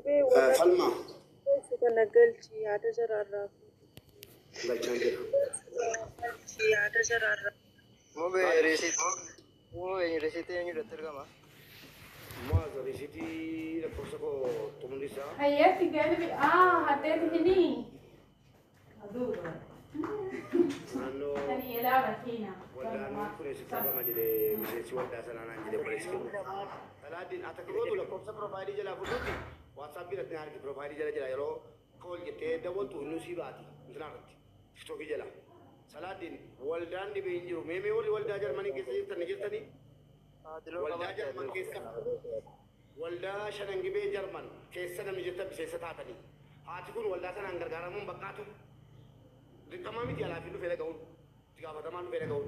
Mubee warra Falma keessa kana galchi yaada jaraarraa galchaan jira. yaada jaraarraa. Mubee riisiit. Mubee riisiitii eenyuudhaatti argama? Muaz risiitii lakkoofsa koo xumurri isaa حياتي قلبي اه حطيت هني naannoo ثانية لا هنا waldaan kun eessatti argama jedhee miseensi waldaa sanaa naan jedhee obboleessi kennu. Salaaddiin ati akka gootu lakkoofsa piroofaayilii jalaa fudhuuti waatsaappi irratti na argi piroofaayilii jala jira yeroo kool jettee dawwaltu inni sii baati intinaa irratti tiktookii jala. Salaaddiin waldaan dhibee hin jiru mee mee warri waldaa Jarmanii keessa jirtan ni jirtanii Haadiloo waldaa qabaatti Jarman keessa waldaa shanan gibee Jarman keessa namni jirtan miseensa taatanii haati kun waldaa sanaan gargaaramuun bakkaatu dirqamaa miti alaa fi dhufee dhaga'uun itti gaafatamaan dhufee dhaga'uun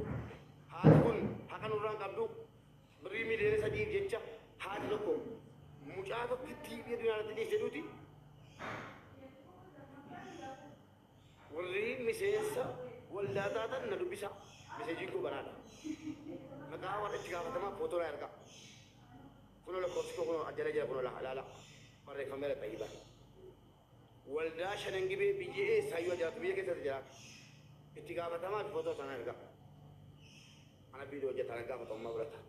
haati kun haqa nurraan qabdu birrii 3 miiliyoona jecha haati tokko mucaa tokkitti biyya addunyaa irratti dhiiste duuti warri miseensa waldaa taatan na dubbisa miseejiin koo banaadha maqaa warra itti gaafatamaa footoo naa ergaa kunoo lakkoofsi koo kunoo jala jira kunoo laala barreeffameera xayyibaan waldaa shanan gibee biyya eessaayyuu jiraatu biyya keessatti jiraatu itti gaafatamaa fi footoo sana ergaa ana biiroo hojjetaan gaafatamummaa fudhata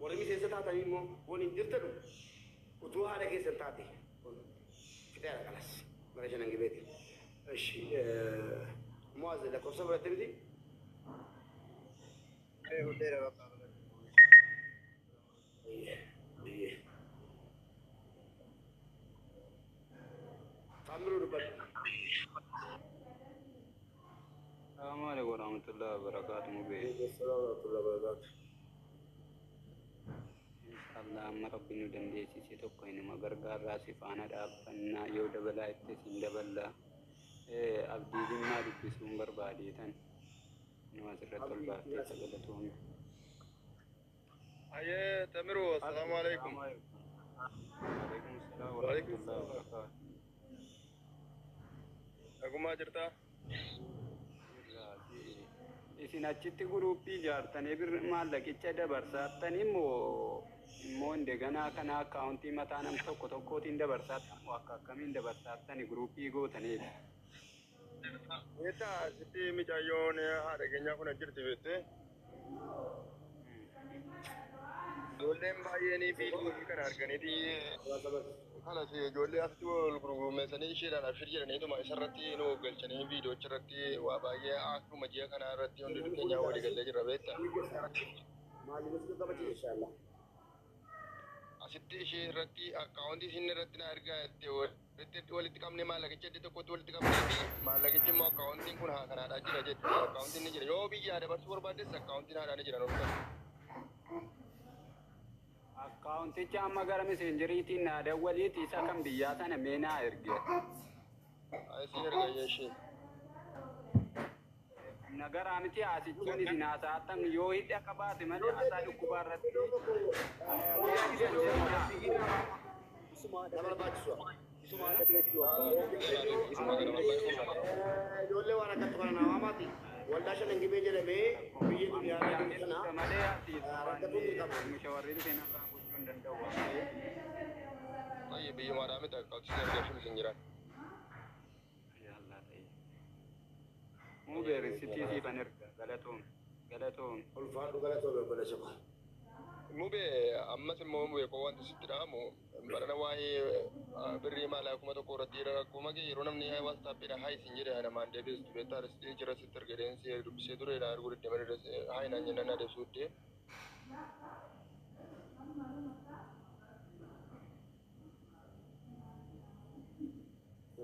warri miseensa taatanii immoo waliin jirtanu utuu haadha keessan taate fixeera kalas mana shanan gibeeti. እሺ ሙአዝ lakkoofsa fudhatte miti Hundeera bakka. Taamiruu dubbadhu. Assalamu alaikum warahmatullahi wabarakatuh mubee. Assalamu warahmatullahi wabarakatuh. Inshallah amma rabbi nu dandeessise tokko inuma gargaarraa si faana dhaabbannaa yoo dabalaa itti sin daballaa. Abdii Jimmaa dubbisuun barbaadeetan nu asirratti ol baaftee sagalatoomne. Ayyee Tamiru, assalaamu alaikum. Waalaikum salaam Waalaikum warahmatullahi wabarakatuh. Nagumaa jirtaa? Isin achitti guruuppii ijaartanii bir maallaqicha dabarsaattan immoo immoo indeganaa kana akkaawuntii mataa nam tokko tokkootiin dabarsaattan moo akka akkamiin dabarsaattani guruuppii gootaniif? Beektaa asitti mucayyoon haadha keenyaa kun jirti beektee? Ijoolleen baay'een viidiyoo kana arganiiti kanas ijoollee asitti wal gurgurmeessanii isheedhaan abshir jedhaniituma isarratti nu galchanii viidiyoocha irratti waa baay'ee akkuma ji'a kanaa irratti hundi keenya walii gallee jirra beektaa? Maaliif gabachi inshallah. Asitti ishee irratti akkaawuntii isin irratti na ergaa itti walitti qabne maallaqicha iddoo tokkotti walitti qabnee fi maallaqichi immoo akkaawuntiin kun haa kanaadhaa jira jechuudha. Akkaawuntiin ni jira. Yoo biyyaa dabarsuu barbaaddes akkaawuntiin haadhaa ni jira nuuf. Akkaawunticha amma gara miseenjeriitiin naa dawwaliiti isa kan biyyaa sana mee naa erge. Isin erga ishee. Nagaraa miti haasichuun isin haasa'attan yoo hidha qabaate malee haasaa dhukkubaa irratti. Na barbaachisu. Isuma kana barbaachisu. Ijoollee waan akkatti kana naa waamaati. Waldaa shanan gibee jedhamee biyya duniyaa jiru sana Malee ati rakkatuun dirqama. mushawarri dhufee narraa gochuu hin danda'u waan ta'eef. Tayyee biyyumaadhaa miti akkaawuntii isin erga isheen isin jiran. Yaalaa ta'e. Mubee risitii siifan erga galatoom galatoom. Ulfaadhu galatoome obboleessa koo. Mubee ammas immoo mubee koo wanti sitti dhaamu barana waa'ee birrii maalaa 1000 irratti akkuma kee yeroo namni waastaappiidha haa isin jedhe namaan deebistu beektaa risitii jira sitti ergadeen si dubbisee tureedha arguu didde malee haa inaan jennaan na deebisuu didde.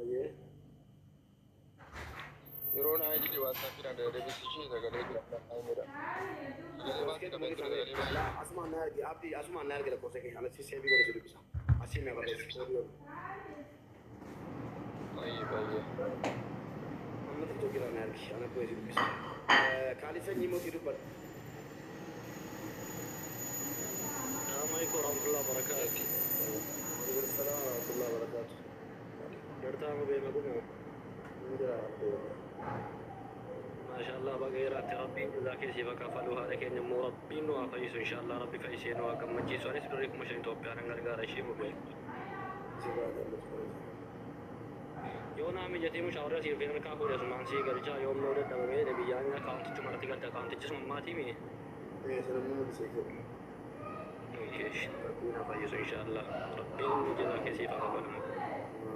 Ayyee. Yeroon haa jedhe waastaappiidhaan deebisuu ishee sagalee himedha. Sagalee baasii qabeen ture sagalee baay'ee. Asumaan na argi abdii asumaan na argi lakkoofsa kee ana si seebii godhe si dubbisa. Asiin na barreessi. Baay'ee baay'ee. Amma tiktookii irraa na argi ana bu'ee si dubbisa. Kaalid sanyii mootii dubbadhu. السلام عليكم ورحمة الله وبركاته. Waalaikum salaam warahmatullahi wabarakatuh. Jirtaa mubee nagumaa. Jira. Maasha Allah baga jiraatti rabbiin jazaa keessii bakka faluu haadha keenya immoo rabbiin nu haa fayyisu insha Allah rabbi fayyisee nu haa gammachiisu. Anis birrii 5,000 Itoophiyaadhaan gargaara ishee mubee. Yoo naa mijatee mushaawara siif harkaa fuudhe asumaan sii galchaa yoo immoo dadhabamee jedhe biyyaan akkaawuntichuma irratti galcha akkaawuntichi suma ammaatii mi? Sanammoo mul'isee jiru. Rabbiin haa fayyisu inshaallah. Rabbiin jazaa kee siif haa kafalu.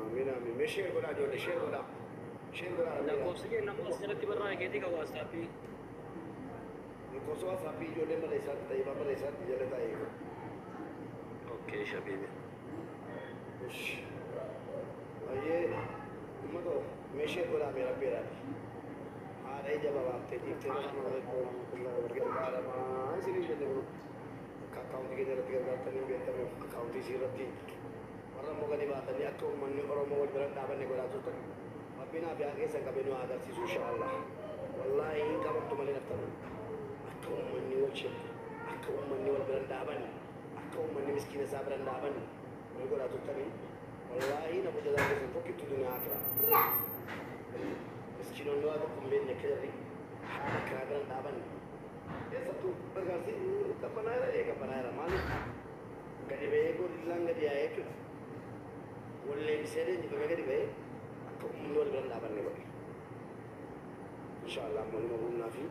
Amiin amiin. Mee share godhaa ijoollee, share godhaa. Share godhaa rabbiidhaan. Lakkoofsi kee nama as jalatti barraa'e keetii kan WhatsAppii. Lakkoofsa WhatsAppii ijoolleen barreessaatti ta'ee barreessaatti jala taa'ee. Okay shabiibi. Ish. Baay'ee uummata mee share godhaa mee rabbiidhaan. Haadha ija babaaftee dhiiftee gargaaramaa isinii jenne kun akka akkaawuntii keenya irratti gargaartanii hin beektamu akkaawuntii isii irratti warra immoo gadi baatanii akka uummanni Oromoo wal bira dhaabanne godhaa turtan. Rabbiin aafiyaa keessan qabee nu haa agarsiisu inshaallah. Wallaahi hin qabamtu malee naftan akka uummanni wal shakku, akka uummanni wal bira dhaabanne, akka uummanni miskiina isaa bira dhaabanne wal godhaa turtanii. Wallaahi nama jazaa keessan fokkittu duniyaa akira. Miskiinonni waa tokko hin beekne akka jarri haala akkanaa bira dhaabanne. Keessattuu gargaarsi qabbanaa'eera ee qabbanaa'eera maaliif gadi ba'ee gorillaan gadi yaa'ee jechuudha. Wal leebisee leenjifamee gadi ba'ee akka uummanni wal bira dhaabanne godhe. Inshaallah ammoo numa guunnaa fi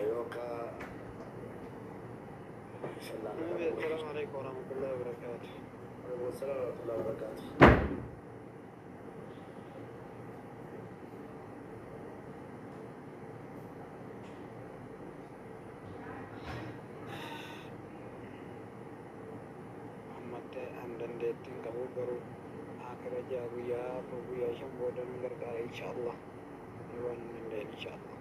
yoo akka السلام عليكم ورحمة الله وبركاته. عليكم السلام ورحمة الله وبركاته. Ammatti an dandeettiin qabu garuu akira ja'a guyyaa 4 guyyaa 5 booda nu gargaara inshaallah. Waan hin danda'in inshaallah.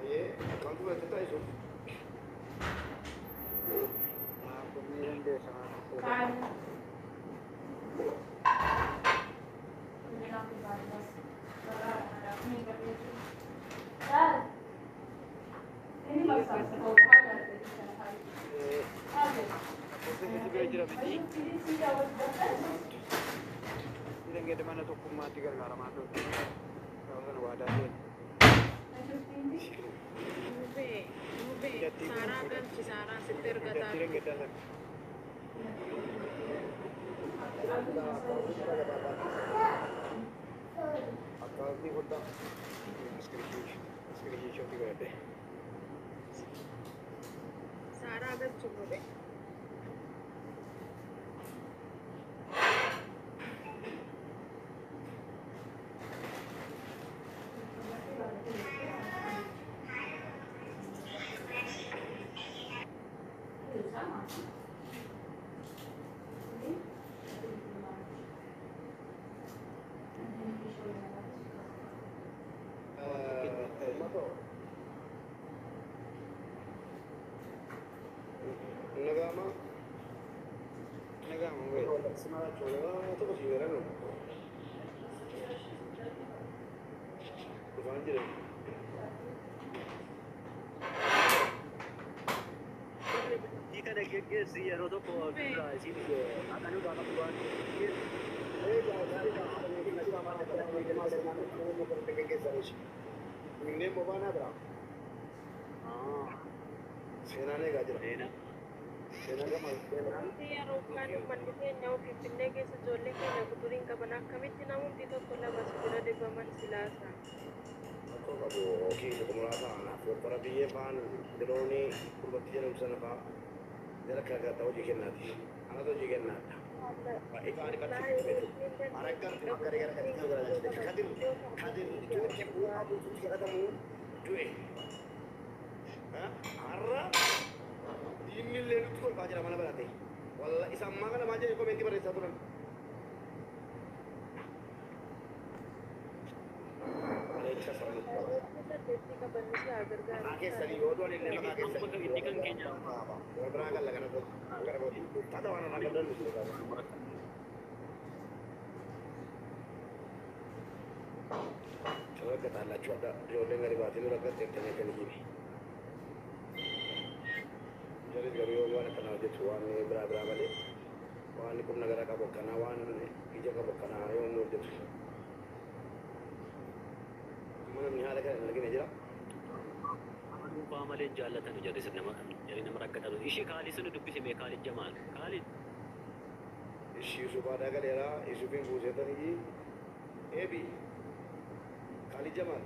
Ayyee akkaawuntii fudhattee taasisu. Kun ni dandeessa. Kaal. Lakkoofsa si bira jira miti. Dangee mana tokkummaatti gargaaramaa turte. Gaafa sana waadaa seene. Mubee, mubee, Saaraa galchi, Saaraa sitti ergataa. Mucattii dangeeddaa sana. Akkaawuntii fudhaa. Iskiriishooti godhadhe. Saaraa galchi mubee. Uummata nagaama. Nagaa mubee. Simaachuu nagaa tokko si jedhan dhufaan jiran. Kana geggeessi yeroo tokko isiin haqanii gaafa waan Minneen bobaanaa bira. Seenaan eegaa jira. Seenaan gama seenaan. Yeroo kaan uummanni keenya of Finfinnee keessa ijoollee keenya kuduriin qaban akkamitti namumti tokko lama si bira dibaman silaasa. Rakkoo qabu kiisa muraasa anaaf qoqqora biyyee fa'aan diroonii gurbatti jedhamu sana fa'aa jala kana kanatti hojii kennaati. Anatu hojii kennaadha. Ifaan ifatti araggartu akka gara gara gara kadir kadir tuutti bu'aa buututti kadhatamu du'e. Har'a diinni illee nutti kolfaa jira mana barate. Walla isa ammaa kana maal jedhe komentii barreessaa turan. Aleecha sabni qaba. Dandeettii qaban nu si haa gargaaru. Maqaa keessanii yoo du'an illee maqaa keessanii. Inni kan keenya. Wal biraa galla kana godhu. Gara godhu. Tata waan irraa qabdan nuti qaba. Raggataallachuu adda ijoolleen gadi baatee nu raggatte jettanii akka ni jibe. Jarris garuu yoo waan akkanaa hojjetu waan biraa biraa malee Waan qubna gara qabu akkanaa, waan ija qabu akkanaa yoo inni hojjetu. Amma namni haala kana hin argine jira. Nama dhuunfaa malee hin jaallatanu jarri nama jarri nama rakkatanu. Ishii Kaalid sun dubbise mee Kaalid Jamaal. Kaalid. Ishi Yusuf aadaa galeera, Yusufiin buuseetanii eebi Kaalid Jamaal.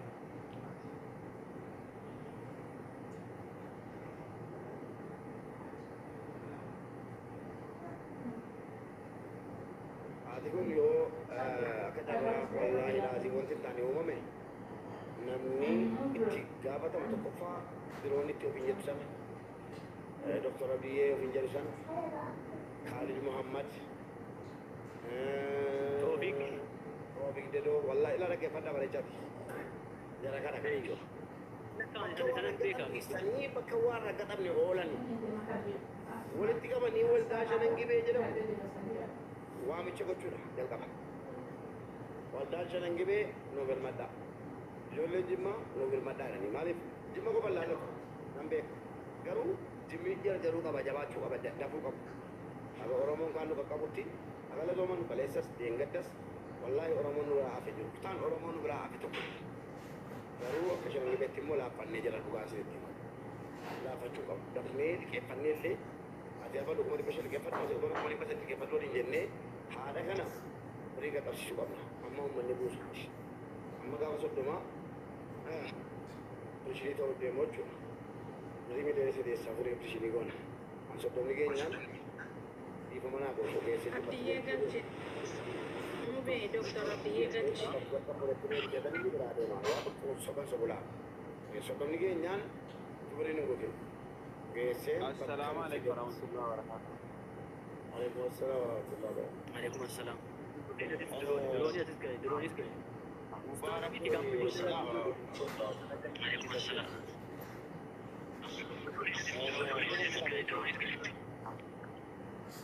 Haati kun yoo akka carraa wallaahi laazii wanti hin taane uumame, namni itti gaafatamu tokkoffaa biroon itti ofiin jettu sana, Dr. Abiyyee ofiin jedhu sana, Khalid Muhammad, Toofiq. Toofiq Dedoo, wallaahi ila dhaggeeffadhaa bareechaati. Jara kana kan jechuudha. Bakka waan raggaxamne bakka waan raggaxamne oolan walitti qabanii waldaa Shanan Gibee jedhamu waamicha gochuudha jalqaba. Waldaan Shanan Gibee nu birmadhaa. Ijoolleen Jimmaa nu birmadhaa jedhanii, maaliif Jimma qofa laallatu nan beeka. Garuu Jimmi jarjaruu qaba, jabaachuu qaba, daddafuu qabu. Haga Oromoon kaan nu qaqqabutti haga latooman nu kaleessas deengaddas wallaahi Oromoon nu biraa hafe jiru. Kutaan Oromoon nu biraa hafe tokko. Garuu akka Shanan Gibeetti immoo laaffannee jira, dhugaa isinitti hima. Laaffachuu qabu. Dafnee liqeeffannee illee ati afa 500,000 liqeeffadhu, ati afa 300,000 liqeeffadhu waliin jennee haadha kana horii qaqqabsiisuu qabna. Amma uummanni buusutti. Amma gaafa 30 operation ta'uu deemu jechuudha. Birrii miliyoona 3 4 operation goona. An 30 keenyaan dhiifama naa godhu keessa. Abdiyyee galchi. Mubee Dooktar Abdiyyee galchi. Jedhanii biraa deema. Waa tokko soban sobulaa. 30 keenyaan dubarii nu godhin. Geessee. Assalaamu alaikum warahmatullahi wabarakatuh. Alaikum assalam warahmatullahi wabarakatuh. Alaikum assalam. Dirooni atis gahe, diroonis gahe. Mubarak. Alaikum assalam.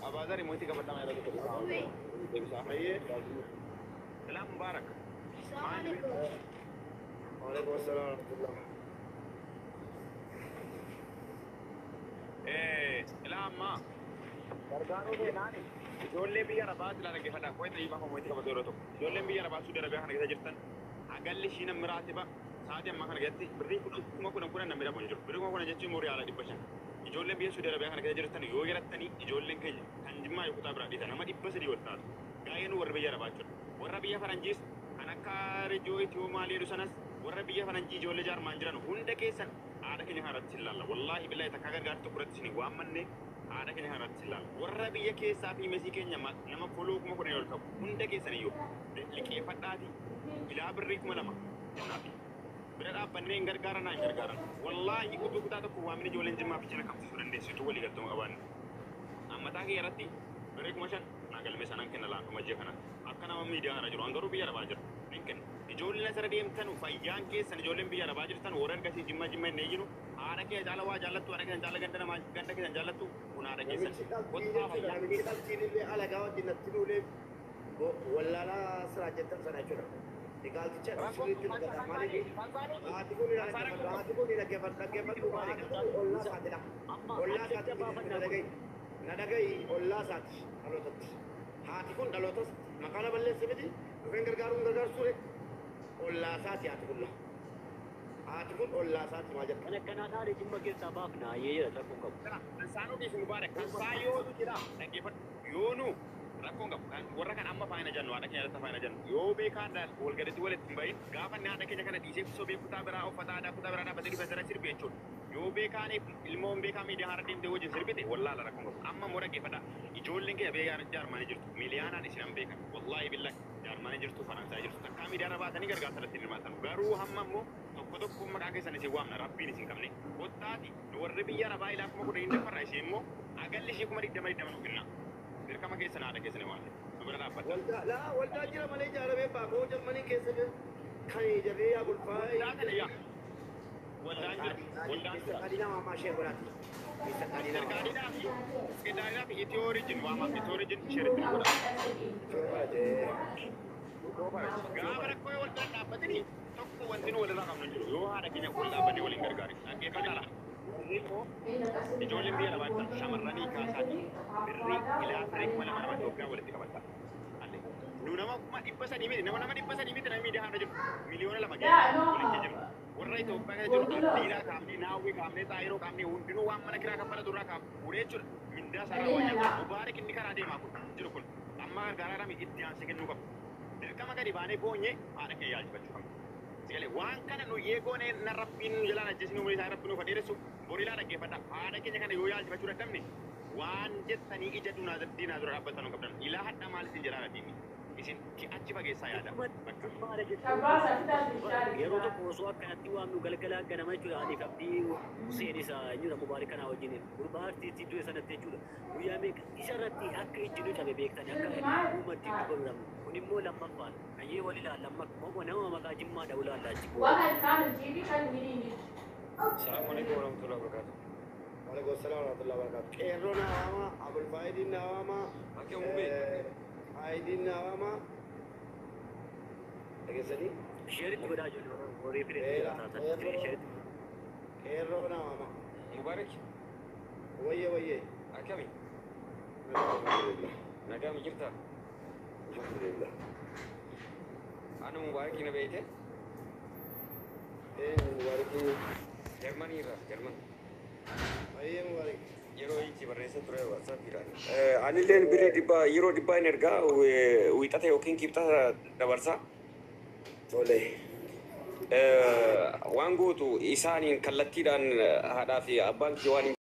Abaazari mootii qabadhaa yeroo tokko deebisaa. Ayyee. Salaam Mubarak. Alaikum assalam warahmatullahi. Ilaa ammaa gargaaruu seenaani ijoollee biyya Arabaa silaa dhaggeeffadhaa, qo'ee xayyibaa kan mootii qabatu yeroo tokko ijoolleen biyya Arabaa Suudi Arabiyaa kana keessa jirtan agalli ishii namni raatiba sa'aatii ammaa kana keessatti birrii 10,000 namni dhabu hin jiru. Birrii 10,000 jechuun immoo riyaala 500. Ijoolleen biyya Suudi Arabiyaa kana keessa jirtan yoo yarattanii ijoolleen keenya kan Jimmaa yoo kutaa biraa dhiisan nama 300 ol taatu. Gaa'een warra biyya Arabaa jechuudha. Warra biyya Faranjiis kan akka Rejoo Itiyoo maalii jedhu sanas, warra biyya Faranjii ijoollee Jaarmaan jiran hunda keessan haadha keenya kana irratti sin laalla. Wallaahi billaahi takkaa gargaarsa tokko irratti isin waammanne, haadha keenya kana irratti sin laalla. Warra biyya keessaa fi mesii keenya nama foloo 10,000 ol qabu hunda keessan iyyuu liqeeffadhaati ilaa birrii 2,000 kennaafi. Bira dhaabbannee hin gargaaran hin gargaaran. Wallaahi utuu kutaa tokko waamni ijoolleen Jimmaa fichina qabsiisuu dandeessitu walii galtuma qabaanne. Ammataa kiyya irratti birrii 5,000 naa galmee sanaan kenna laafuma ji'a kana. Akka nama miidiyaa kana jiru hangaruu biyya Arabaa jira. Nin kenna. Ijoolleen asirra deemtan fayyaan keessan, ijoolleen biyya Arabaa jirtan warra ergasii Jimma Jimma hin eeyyinu, haadha kee caala waa jaallattu, haadha keessan caala ganda namaa ganda keessan jaallattu, kun haadha keessan. Namichi dhaltii Kottaa jechuudha. fayyaan Namichi keessan. dhaltiin illee alagaa wajjin natti duulee wallaalaa siraa jettan sana jechuudha. Dhiqaalticha sirriitti dubbata. Maaliif haati kun dhaggeeffadhu, haati kun dhaggeeffadhu, dhaggeeffadhu, haati kun ollaa isaatidha. Ollaa isaati, na dhagahi. Na dhagahi, ollaa isaati dhalootatti. Haati kun dhalootas maqaa na balleesse miti, dhufeen gargaaruun gargaarsu ture. Ollaa isaati haati kun la. Haati kun ollaa isaati maal jetta? Kan akkanaa dhaadhe Jimma keessaa baafna ayyee jedha, rakkoon qabu. Kan ofiif Mubaarak kan saa yootu jira, dhaggeeffadhu, yoonu rakkoon qabu kan warra kan amma faayina jennu, haadha keenya irratti faayina jennu, yoo beekaan wal gaditti walitti hin bahin gaafa inni haadha keenya kana dhiisee sobee kutaa biraa uffata aadaa kutaa biraa dhaabbatee dhufe asirra sirbe jechuudha. Yoo beekaaniif ilmoon beekaa miidiyaa haara deemtee wajjin sirbite wallaala rakkoon qabu. Amma immoo dhaggeeffadha, ijoolleen keenya biyya Jaarmaanii jirtu miiliyaanaan isin han beekan, wallaahi billahi Jaarmaanii jirtu, Faransaay jirtu, takkaa miidiyaa irra baatanii gargaarsa irratti hin hirmaatan. Garuu hamma immoo tokko tokko maqaa keessan isin waamna, rabbiin isin qabne kottaati nu warri biyya Arabaa ilaa 10,000 hin dafarra, ishee immoo agalli ishee 20,020 nu kenna. Dirqama keessan haadha keessan waan nu bira dhaabbata. Waldaa laa waldaa jira malee ijaaramee baakoo Jarmanii keessa kan jarree yaa gulfaa. Waldaa kana yaa waldaan jira, waldaan jira. Qaadina maamaa ishee godhaati. Mr. Qaadina maamaa. Qaadinaa fi Qindaa'inaa fi Itiyoo Orijin waama, Itiyoo Orijin isheeritti nu godha. Gaafa rakkoo yoo wal bira dhaabbatanii tokko wanti nu walirraa qabnu hin jiru. Yoo haadha keenya wal dhaabbannee waliin gargaari. Dhaggeeffataadha. Birrii immoo ijoolleen biyya lafaa jirtan shamarranii kaasaatii birrii ilaa birrii 2000 Itoophiyaa walitti qabata. Nu nama 300,000 miti, nama 300 miti, nama miidiyaa irra jiru 2,000,000 ga'e walitti jiru. Warra Itoophiyaa keessa jiru abdiidhaa kaafnee, naawwii kaafnee, xaayiroo kaafnee, hundinuu waan mana kiraa kaffalatu irraa kaaf fuudhee jechuudha. Mindaa isaa irraa waan nyaatu. Mubaarik inni karaa deemaa kun jiru kun amma gargaaraa rami itti aansee kennuu qabu. Dirqama gadi baanee boonyee haadha keenya yaalchifachuu qabna. Sigalee waan kana nu yeegoonee na Rabbiin nu jalaan ajjeesni umurii isaa Rabbi nuuf dheeressu borilaa dhaggeeffadha. Haadha keenya kana yoo yaalchifachuu dadhabne waan jettanii ija dunaa diinaa dura dhaabbattan hin qabdan. Ilaa hadhaa maal isin jedhaa diinni? Isin achi fageessaa yaada. Bakka. Yeroo tokko osoo akkanatti waamnu galgala ganama jechuudha. Ani Abdii Huseen isa eenyudha Mubaarik kanaa wajjin gurbaa artiistii du'e sanatti jechuudha. Guyyaa meeqa isa irratti akka ijji nu cabe beektani, akka uummatti dubbanudha. Kun immoo lammaffaadha. Ayyee wal ilaalla amma nama maqaa Jimmaa dha'u ilaalla achi booda. Assalamu alaikum warahmatullahi wabarakatuh. Waalaikum salaam warahmatullahi wabarakatuh. Qeerroo na waama, Abulfaayidiin na waama, Akka uumee. Faayidiin na waama. Dhageessanii? Sheeritti godhaa jiru horii fireetti taatan. Sheeritti. Qeerroo na waama. Mubarak. Wayye wayye. Akkami? Alhamdulillah. Nagaa mi jirta? Alhamdulillah. Ana Mubarak na beeyte? Eenyu Mubarakii? Jarmanii irraa, Jarman. Baay'ee Mubarak. Yeroo itti barreessa ture WhatsApp-iidhaan. Anilleen birrii dhibba yeroo dhibbaa hin ergaa, wiixata yookiin kibxata dabarsa. Tole. Waan gootu isaaniin kallattiidhaan haadhaa fi abbaan kiyya waan hin